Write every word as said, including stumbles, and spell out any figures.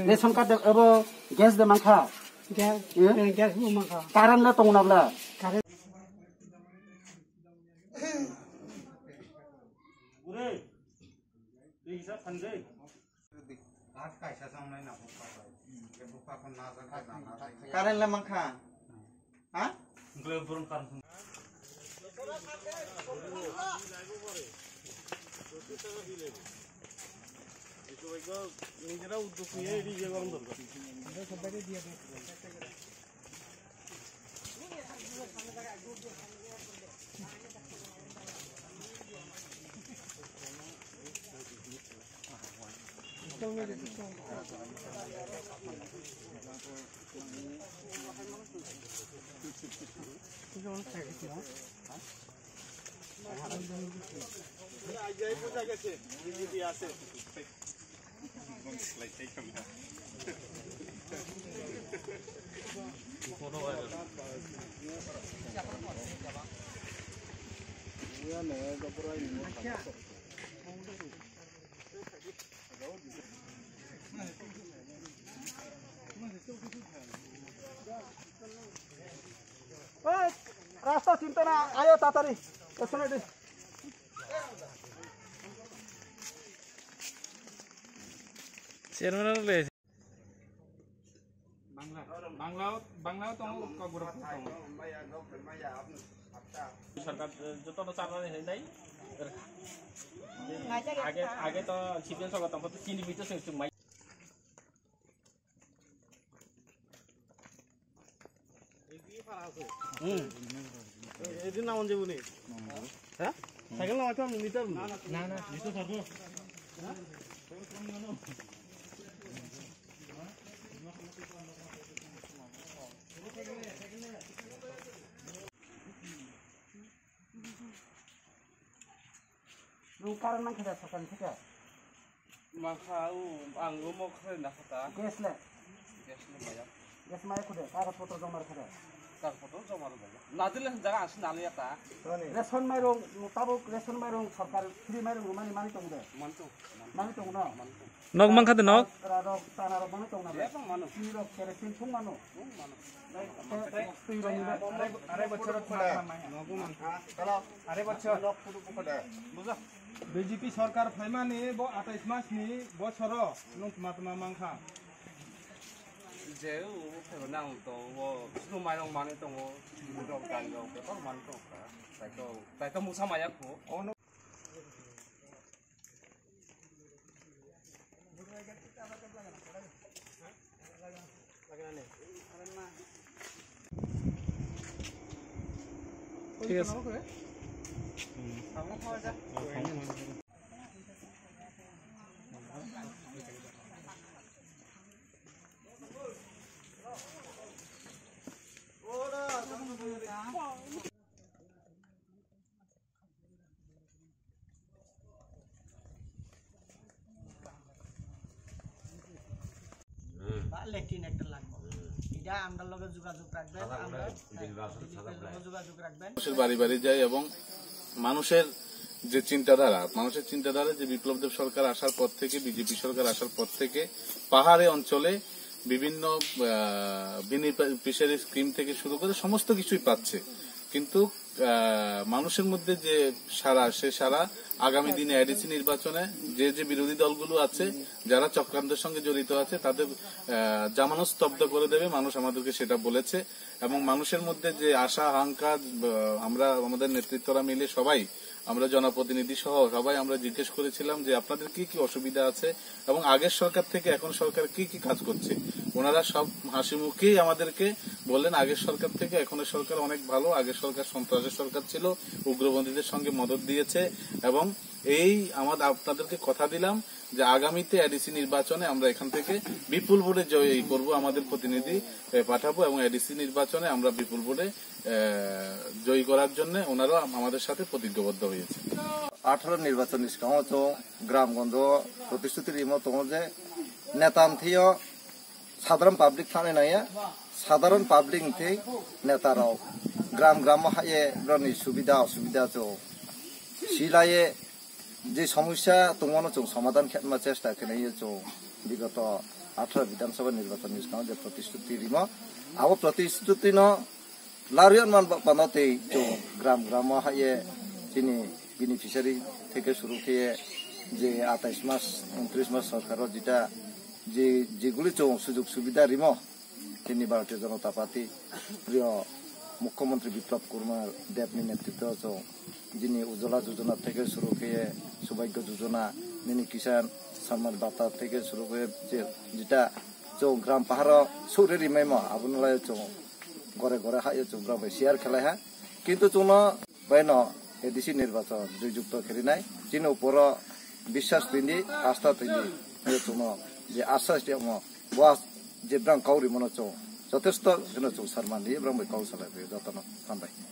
Ration card de ebo gas de mankha. Gas, eh? Gas bo mankha. Current le tongna bla. Current. Current le mankha. Ha? নিজেরা উদ্যোগ নিয়ে এড়িয়ে যাওয়া দরকার। Oi, rasta chinta na, ayo tatari. Esone de. Chairman le. Bangla, Bangla, Bangla tongo, Kokborok tongo. Sarkar, eh, joto no charnani hinwi nai. Age, age to C P M sarkar tongkha, to chini bito se chwng mai. Hmm. Edi na onje buni. Ha? Cycle na mata meter buni. Na, na. Nung current nang khe da sakan khe da? Mankha, o, ang o mok khe na kha ta. Gas le? Gas le maya. Gas maya khude, kagot potro joma khe da? Kagot potro joma rw maya. Na dile jaga asi na le ya ta. Ration mairung, tabuk ration mairung sarkar free mairung mani mani tong de? Mantu. Mani tong no? Mantu. Nok mankha de nok? Rok, tana rok mano tong na. Jebang mano. Chini rok kerosene thung mano. Thung mano. Twi rok ni. Arai, arai bochor khwda. Nogo mankha. Arai bochor. Nok phudu khwda. Bujo. B J P sarkar phaimani bo atais mas ni bochoro nung tma tma mankha. Je o phaimani ang to o sunu mairong mani tongo. Rok dan rok bebak mani tongkha. Tai to, tai to musa maya kho. ঠিক আছে। বা লেট্রিন একটা লাগবে। এটা আমরার লগে যোগাযোগ রাখবেন, আমরা, হ্যাঁ, দিলীপের লগে যোগাযোগ রাখবেন। মানুষের বাড়ি বাড়ি যাই এবং মানুষের যে চিন্তাধারা, মানুষের চিন্তাধারা যে বিপ্লব দেব সরকার আসার পর থেকে, বিজেপি সরকার আসার পর থেকে পাহাড়ে অঞ্চলে বিভিন্ন, আহ, বেনিফিশিয়ারি স্কিম থেকে শুরু করে সমস্ত কিছুই পাচ্ছে, কিন্তু আহ, মানুষের মধ্যে যে সাড়া, সে সাড়া আগামী দিনে এডিসি নির্বাচনে যে যে বিরোধী দলগুলো আছে, যারা চক্রান্তের সঙ্গে জড়িত আছে, তাদের, আহ, জামানত স্তব্ধ করে দেবে, মানুষ আমাদেরকে সেটা বলেছে। এবং মানুষের মধ্যে যে আশা, আকাঙ্ক্ষা, আহ, আমরা, আমাদের নেতৃত্বরা মিলে সবাই, আমরা জনপ্রতিনিধি সহ সবাই আমরা জিজ্ঞেস করেছিলাম যে আপনাদের কি কি অসুবিধা আছে, এবং আগের সরকার থেকে এখন সরকার কি কি কাজ করছে। ওনারা সব হাসি মুখেই আমাদেরকে বললেন, আগের সরকার থেকে এখনের সরকার অনেক ভালো, আগের সরকার সন্ত্রাসের সরকার ছিল, উগ্রপন্থীদের সঙ্গে মদত দিয়েছে। এবং এই আমাদের, আপনাদেরকে কথা দিলাম যে আগামীতে এডিসি নির্বাচনে আমরা এখান থেকে বিপুল ভোটে জয়ী করব, আমাদের প্রতিনিধি, এ, পাঠাবো এবং এডিসি নির্বাচনে আমরা বিপুল ভোটে, এ, জয়ী করার জন্য ওনারাও আম-, আমাদের সাথে প্রতিজ্ঞাবদ্ধ হয়েছে। আঠারো নির্বাচন নিষ্কাম হতো গ্রামগঞ্জ প্রতিশ্রুতি রিমো তোমার যে নেতা আনথিও সাধারণ পাবলিক থানে নাইয়া, সাধারণ পাবলিক থি নেতারাও গ্রাম গ্রাম হাইয়ে গ্রামনি সুবিধা অসুবিধা চো Silaye je somosya tongmano chwng somadhan khetma chesta khenaiyo chwng bigoto atharo Bidhan Sabha nirbachon ni swkang je protisthuti rimo, abo protisthuti no larwi man ba pano tei chwng gram gram o haye chini beneficiary theke suru khe je atais mas untris mas sorkar o jeta je jeguli chwng sujog subida rimo chini Bharatiya Janata Party priyo Mukhyamantri Biplab Kumar Deb ni netritwo chwng jini Ujjwala Jojona theke suru khe Subhagya Jojona nini Kisan Samman Bata theke suru khe je jeta chwng gram paharo suri rimaimo aboni lai chwng gore gore hayo chwng gram bai share khelai ha kintu chwngno baino A D C nirbachon juyjukto kherinai chini uporo biswas tindi asta tindi chwngno je asas tiyamo bo je brang kauri mano chwng jotesto kheno chwng sarmani brang bai kau salai jotono hambai.